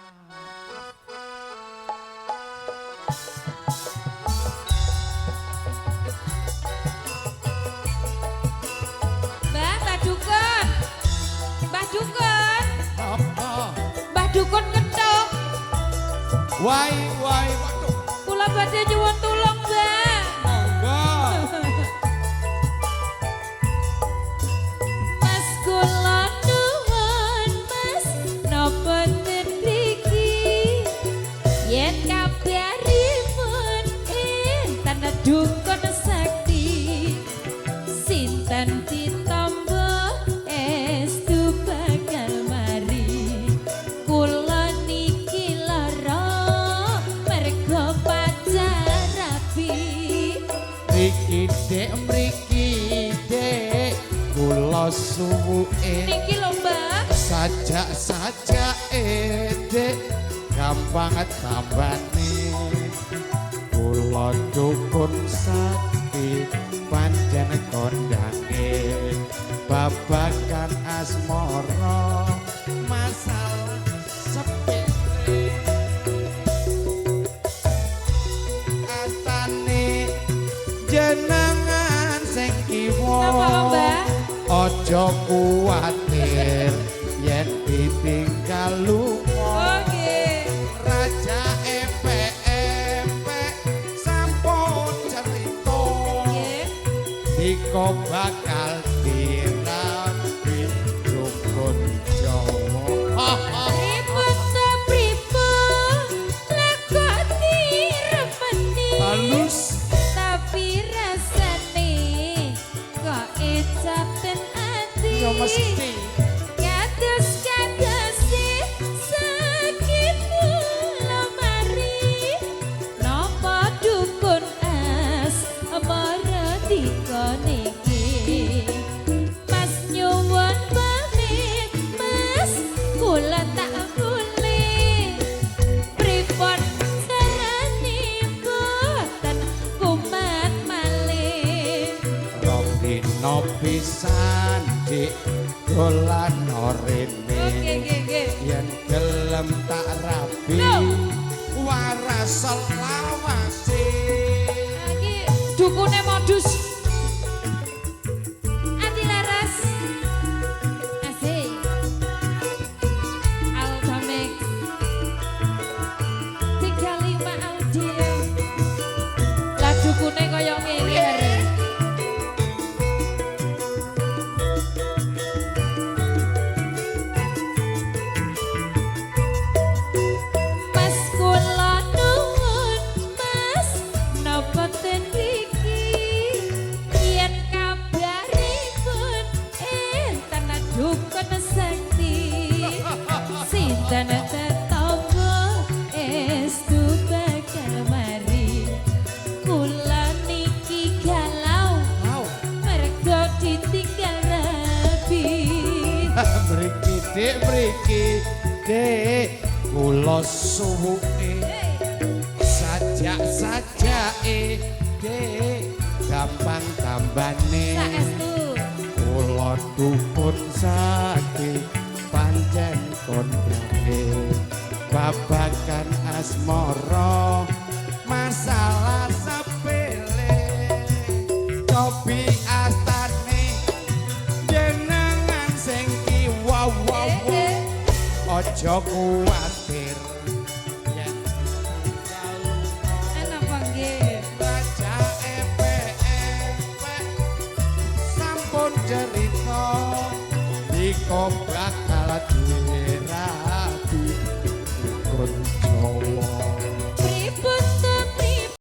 Mbah, Mbah Dukun. Mbah Dukun. Apa? Mbah Dukun ketok. Wai wai waduh. Kula badhe nyuwun tulung, Mbah. Monggo. Mas kula nuwun, Mas, napa ten mriki? Yen kabaripun enten dukun sakti, sinten ditampa estu bakal mari. Kula niki lara mergo pacar rabi. Mriki Dek, mriki Dek, kula suwuke. Niki lho, Mbah. Sajak-sajake Dek, gampang tambane. Kula dukun sakti pancen kondange, babagan asmara masalah sepele. Astane jenengan sing kiwa. Napa, Mbah? Aja kuwatir yen ditinggal lunga. Oke. Raja epek-epek sampun cerita. Nggih. Dika bakal dirabi dukun Jawa. Pripun ta pripun lakon diremeni. Halus. Tapi rasane kok ecaten ati. Ya mesti. Kados-kadose sakit kula mari. Napa dukun asmara dika niki? Mas nyuwun pamit, Mas, kula tak boleh. Pripun carane boten kumat malih? Rong dina pisan Dik dolan rene. Oke, oke, oke. Yen gelem tak rabi waras selawase. Iki dukune modus. Ati laras. Asik. Altamix 35 Audio. Lah dukune kaya ngene arek. Mas kula nuwun, Mas, napa ten mriki? Yen kabaripun enten dukun sakti, sinten tetapa estu bakal mari. Kula niki galau Au. mergo ditinggal rabi. Mriki Dik, mriki Dik, kula suwuke. Sajak-sajake Dik, gampang tambane. Saestu. Kula dukun sakti pancen kondhange, babagan asmara masalah sepele. Cobi astane jenengan sing kiwa. Aja kuwatir yen Napa nggih? Raja epek-epek sampun cerita, dika bakal dirabi.